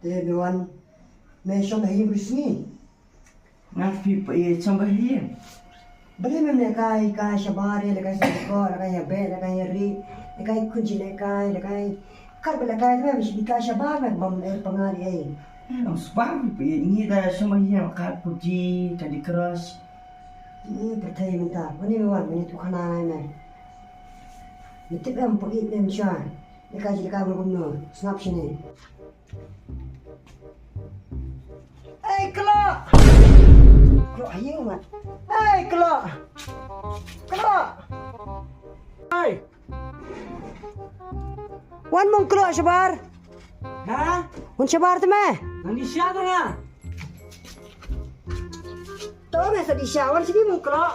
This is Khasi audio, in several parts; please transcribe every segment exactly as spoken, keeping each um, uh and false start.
Te me wan me shong ha ïing bad sngi. Nga phi pa ïa chong ka hi. Bale me lehkai kai shabar, lehkai sngewthuh, lehkai ïa beh, lehkai ïa ri, lehkai khun jingïalehkai, lehkai kat ba lehkai te me shi kai shabar me bam er pangan ei. Nang sbam pa ïa ngi da chong ka hi ka PUBG, Candy Crush. Ni pyrthei mynta, mane me wan, mane tu khana ngai me. Me tip em pa ïa me cha. Lehkai jingïalehkai me kumno, sngap shane. Ei, klok! Klok, ayo, mat. Ei, klok! Klok! Ei! Wan mong klok shabar. Ha? Wan shabar te me. Nang di sha te nga. To me sa di sha, wan sini mong klok.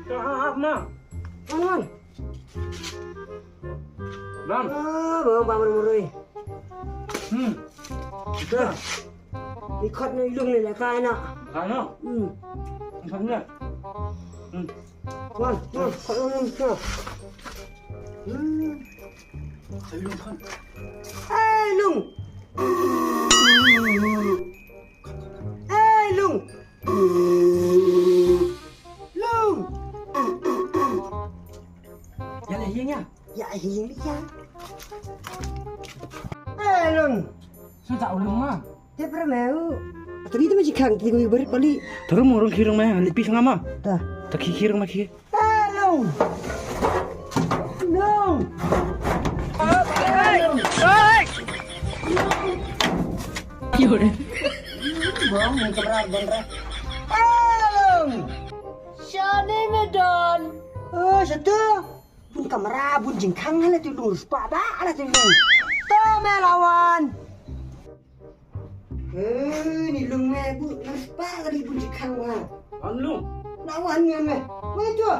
Ka ma. Wan, wan. Bang. Ah, bang, bang, bang, bang. Hmm. Dah. Ikut ni lung ni lah, kena. Kena. Hmm. Ikut ni. Hmm. Wan, wan, ikut lung ni, ikut. Hmm. Ikut lung, ikut. Eh, lung. Eh, lung. Lung. Ya lah, ya, ya. Ya, ya, ya. Eh, lung. Sudah ulung mah. Te pra meu. Tadi tu masih kang, tadi kami beri pali. Terus murung kirung mah, lipi sengama. Dah. Tak kirung mah ki. Eh, lung. Lung. Bang, ni kamera, bang, kamera. Eh, lung. Shane me don. Oh, satu. Bun kamera, bun jingkhang, hala tu lung, spa ba, hala tu lung. To me lawan. Eh, ni lung me, bun, nang spa kali bun jingkhang wa. Wan lung. Lawan ni me. Wei tu.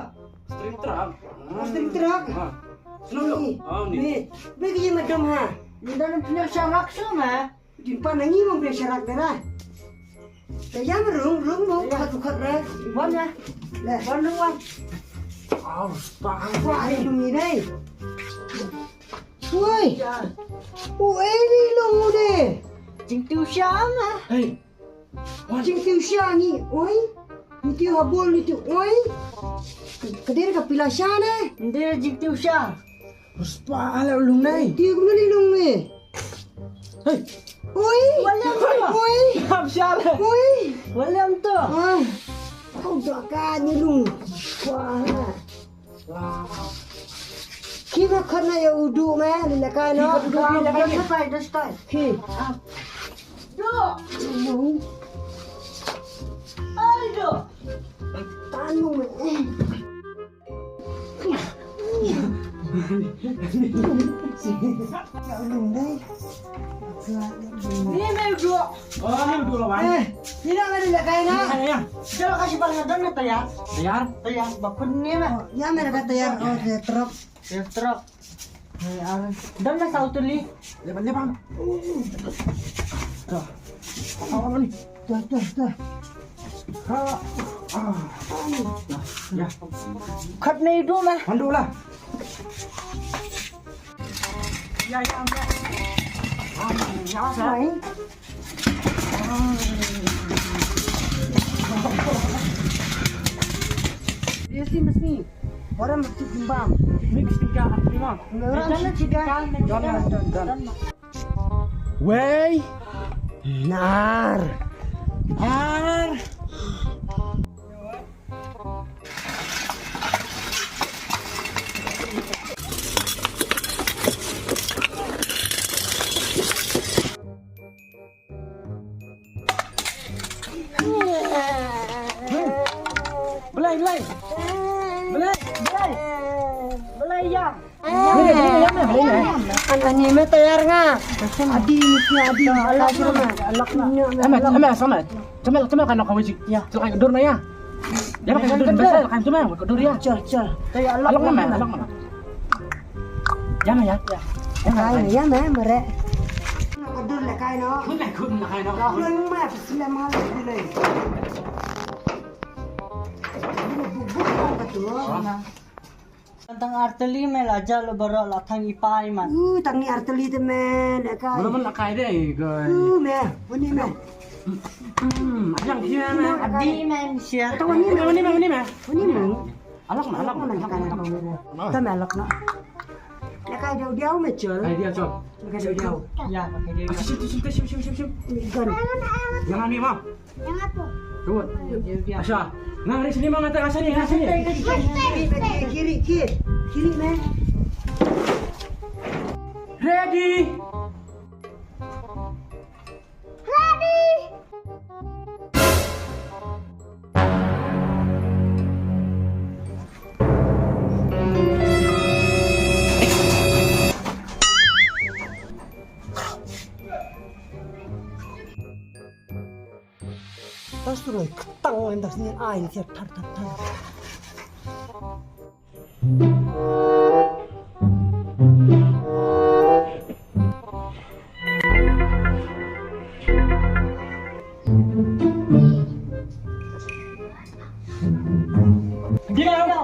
String truck. Ah, string truck. Ah. Snow lung. Ni. Ah, ni. Ni. Bagi je madam ha. Ni dalam punya syarak semua. Din pan nangi mong pia sharak dera. Te ya rung rung mong khat khat re. Wan ya. Le. Wan rung wan. Au, spa. Wah, ai lung ni dei. Woi. Woi, ni lung ni. Jingtiu sha ma. Hei. Jingtiu sha ni, oi. Ni tiu habul ni tiu, oi. Kadir ka pila sha ne. Ndir jingtiu sha. Spa ala lung nai. Ti guna ni lung ni. Hei. Oi. William tu. Oi. Hap sial. Oi. William tu. Ah. Kau dah kan ni lung. Spa. Wow. Ki ba khana ya udu me, ni la kai no. Ki ba udu, ni la kai. Dah start, dah start. Ki. Ah. Do. Ai do. Tanu me. Ni me dua. Oh, ni dua lawan. Eh, ni nak ada lekai nak. Ya, ya. Dah kasih barang dah nak tayar. Tayar? Tayar, bakun ni lah. Oh, ya, mereka tayar. Oh, saya truk. Saya truk. Tayar. Dah nak satu li. Lepas, lepas. Dah. Apa ni? Dah, dah, dah. Ha. Ah. Ya. Khat ni dua lah. Mandu lah. Ya, ya, ya. Ah, ya, ya. Dia sih mesti. Orang mesti timbang. Mix tiga, lima. Orang mesti tiga. Jangan, jangan. Wei. Nar. Ar. Belai, belai. Belai, belai. Belai ya. Ani me tayar nga. Adi ni adi. Amat, amat, sama. Sama, sama kan kau wajib. Ya. Silakan dur na ya. Ya, makan dur, biasa kan cuma dur ya. Col, col. Alok mana? Alok mana? Ya, ma, ya. Ya, ma, ya, ma, mere. Dur le kai no. Dur le kai no. Dur le kai no. Tang artylli me la jal baroh la thang i pai man. Uh, tang ni artylli te me, ne kai. Mana man la kai de, kai. Uh, me, uni me. Hmm, yang dia me. Adi me, sia. Tang uni me, uni me, uni me. Uni me. Alak na, alak na, alak na. Tang me alak na. Ne kai dia dia me chol. Kai dia chol. Kai dia dia. Ya, kai dia. Sim, sim, sim, sim, sim, sim. Gan. Yang ni ma. Yang apa? Tunggu. Asha. Nah, di sini mah, kata Asha nih, Asha nih. Kiri, kiri, kiri, kiri, man. Ready. Ready. Tas tu lai ketang, tas ni ai ni, tar, tar, tar. Gila.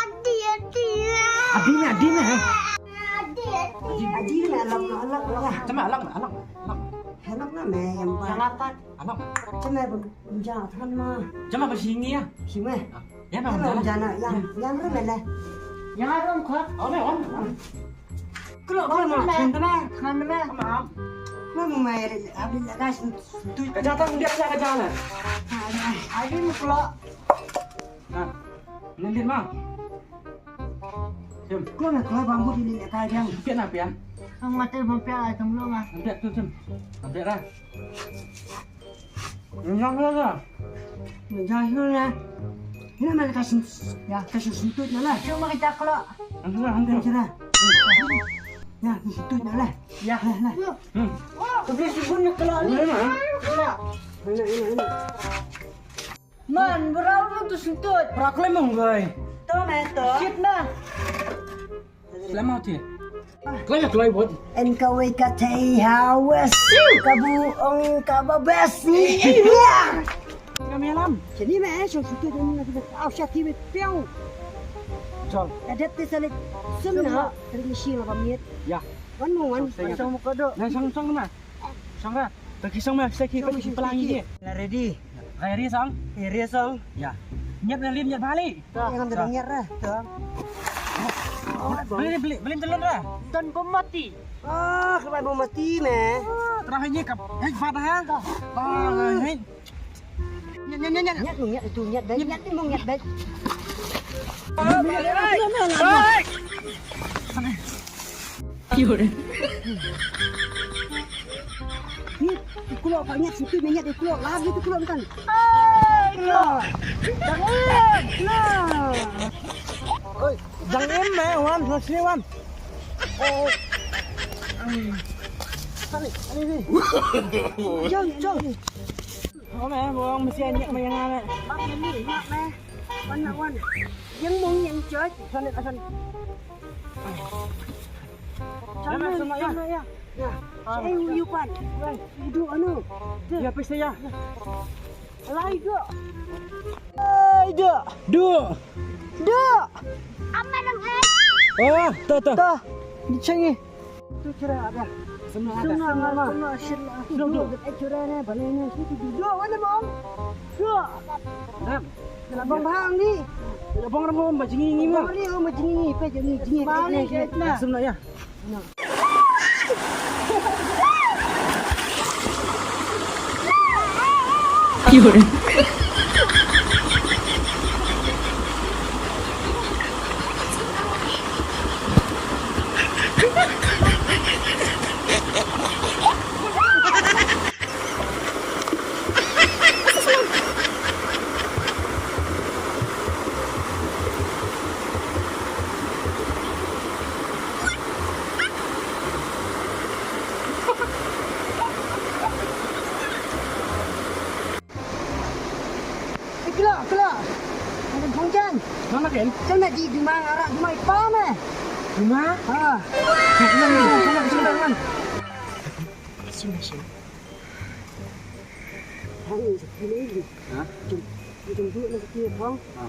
Adi, adi. Adi na, adi na, eh. Adi, adi. Adi na, alak na, alak na. Cuma alak na, alak na, alak na. Alak na, me, yang ba. Yang apa? Alak na. Cuma ba, ja, than ma. Cuma ba singi ya. Singi. Ah, ya, memang jalan. Jana, yang, yang ru me le. Yang ru me khat. Oh, me, on. Klok, klok, ma, than ma, than ma. Tamam. Klok, ma, abis la gas tu. Ka jatang dia ka jalan. Adi mu klok. Nah, nendit ma. Sim. Klok na klok bambu di ni ka jang. Pian na pian. Ang mate bampian ai tum lo ma. Ampiat tu sim. Ampiat lah. Yang lo lah. Yang lo lah. Ini mana kasih ya kasih sentut na lah. Cuma kita klok. Ampiat lah, ampiat. Kira. Ya, sentut na lah. Ya, lah, lah. Hmm. Tapi sibun na klok ni. Boleh ma. Klok. Ini, ini, ini. Man, berau lu tu sentut. Pra klem mong gai. To me to. Shit na. Selamat ya. Klem klem bot. En ka wei ka tei ha wes. Ka bu ong ka ba bes ni. Kami alam. Sini me eh, song sentut ni na kita. Au sya ki me piau. Jol. Adat te salik. Sim na. Sering isi ngapa miet. Ya. Wan mo wan. Sang mo kodo. Na sang sang na. Song ra. Bagi song ma, seki bagi pelangi dia. Lah ready. Ready song? Ready song. Ya. Nyet na lim nyet bali. Yang ada nyet dah. Beli beli beli telur dah. Dan pemati. Ah, kemana pemati me? Terakhirnya kap. Hei, pada ha. Ah, hei. Nyet nyet nyet nyet. Nyet nyet itu nyet baik. Nyet ni mau nyet baik. Ni, kulo ka nyet situ me nyet kulo lagi tu kulo kan. Kulo. Jangan. Kulo. Oi, jangan me wan, masih wan. Oh. Ani, ani ni. Jom, jom. Wan me, bong mesti nyet me yang ane. Bang ni, nyet me. Wan nak wan. Yang mong yang jot. Sana, sana. Jangan, jangan ya. Ya. Eh, uyupan. Udu anu. Ya, pesta ya. Lai do. Lai do. Do. Do. Apa dong eh? Oh, to to. To. Dichangi. Tu chira ada. Semua ada. Semua, semua, semua. Do. Eh, chira ne, balik ne. Situ do. Do, mana bang? Do. Ram. Labang bang ni. Labang ram bang jingi ni ma. Bang ni oh jingi ni pe jingi jingi. Bang ni ke na. Semna ya. Kan phong jan. Mana kan? Kan na di duma ngara duma ipa me. Duma? Ha. Sini, sini, sini, man. Sini, sini. Hang, sini, sini. Ha? Jom, jom dulu nanti dia phong. Ha.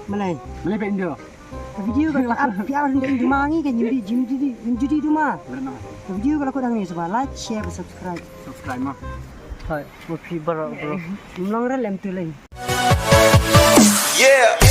Malai. Malai pek Indo. Ka video ka la ap phi ar hynda duma ngi ka jingdi jingdi jingdi duma. Benar. Ka video ka la kut hangne sngewbha like, share, subscribe. Subscribe ma. Hai, mo phi baroh bro. Mlong re lem tu leng. Yeah.